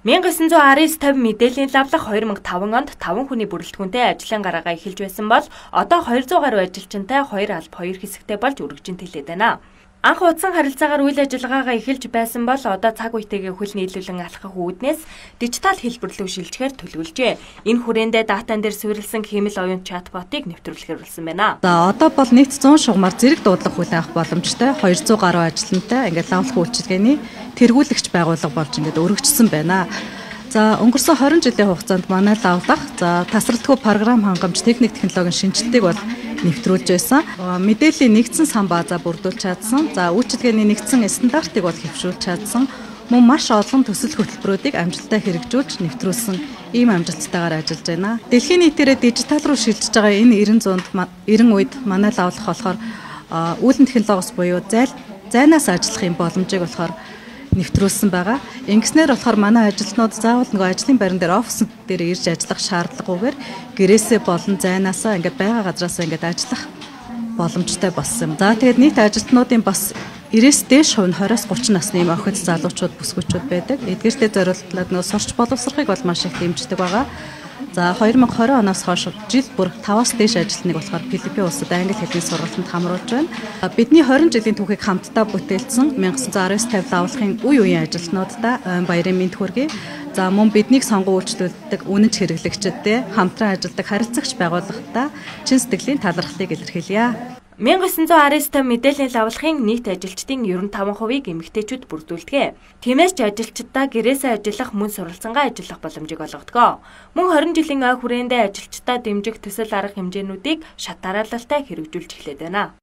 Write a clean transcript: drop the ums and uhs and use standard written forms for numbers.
1919-50 мэдээллийн лавлах 2005 онд 5 хүний бүрэлдэхүүнтэй ажлын гараагаа эхэлж байсан бол одоо 200 гаруй ажилчинтай 2 алба 2 хэсэгтэй болж өргөжин тэлээд байна. Анх утсан харилцаагаар үйл ажиллагаагаа эхэлж байсан бол одоо цаг үетэйгээ хөл нийлүүлэн алхах үүднээс дижитал хэлбэр рүү шилжихээр төлөвлөжээ. Энэ хүрээндээ датан дээр суурилсан хиймэл оюун чатботыг нэвтрүүлэхээр болсон байна. За одоо бол нийт 100 шугамар зэрэг дуудлага хүлээн авах боломжтой 200 гаруй ажилтнтай ингээд лавлах үйлчилгээний тэргүүлэгч байгууллага болж ингээд өргөжсөн байна. За өнгөрсөн 20 жилийн хугацаанд манай лавлах за тасралтгүй програм хангамж, техник технологийн шинжилтийг бол нэвтрүүлж байсан. Мэдээллийн нэгдсэн сан баазаа бүрдүүлж чадсан. За үйлчилгээний нэгдсэн стандартыг бол хэвшүүлж чадсан. Мөн маш олон төсөл хөтөлбөрүүдийг амжилттай хэрэгжүүлж нэвтрүүлсэн ийм амжилттайгаар ажиллаж байна. Дэлхийн нийтээрээ дижитал руу шилжиж байгаа энэ 90 үед манай лавлах болохоор үүлэн технологиос буюу зайнаас ажиллах юм боломжийг болохоор нэвтрүүлсэн байгаа. Ингэснээр болохоор манай ажилтнууд заавал нөгөө ажлын байран дээр офис дээр ирж ажиллах шаардлагагүйгээр гэрээсээ болон зайнаасаа ингээд байгаа газраасаа ингээд ажиллах боломжтой болсон юм. За тэгээд нийт ажилтнуудын бас 90-с дээш хувь нь 20-с 30 насны юм охид залуучууд бүсгүүчүүд байдаг. Эдгээртэй зориултлаад нөгөө сурч боловсрохыг бол маш их дэмждэг байгаа. За 2020 оноос хойш жил бүр 5-аас дээш ажилтныг болохоор Филиппин улсад англи хэлний сургалтанд хамруулж байна. Бидний 20 жилийн түүхийг хамтдаа бүтээлсэн 1919-50 лавлахын үе үеийн ажилтнуудаа баярын мэнд хүргэе. За мөн биднийг сонгон үйлчлүүлдэг үнэнч хэрэглэгчдэд хамтран ажилладаг харилцагч байгууллагатаа чин сэтгэлийн талархлыг илэрхийлье. 1919 мэдээллийн лавлахын нийт ажилчдын 95%-ийг эмэгтэйчүүд бүрдүүлдэг. Тиймээс ч ажилчдаа гэрээсээ ажиллах мөн суралцангаа ажиллах боломжийг олгодог. Мөн 20 жилийн ой хүрээндээ ажилчдаа дэмжих төсөл арга хэмжээнүүдийг шат дараалалтай хэрэгжүүлж эхлээд байна.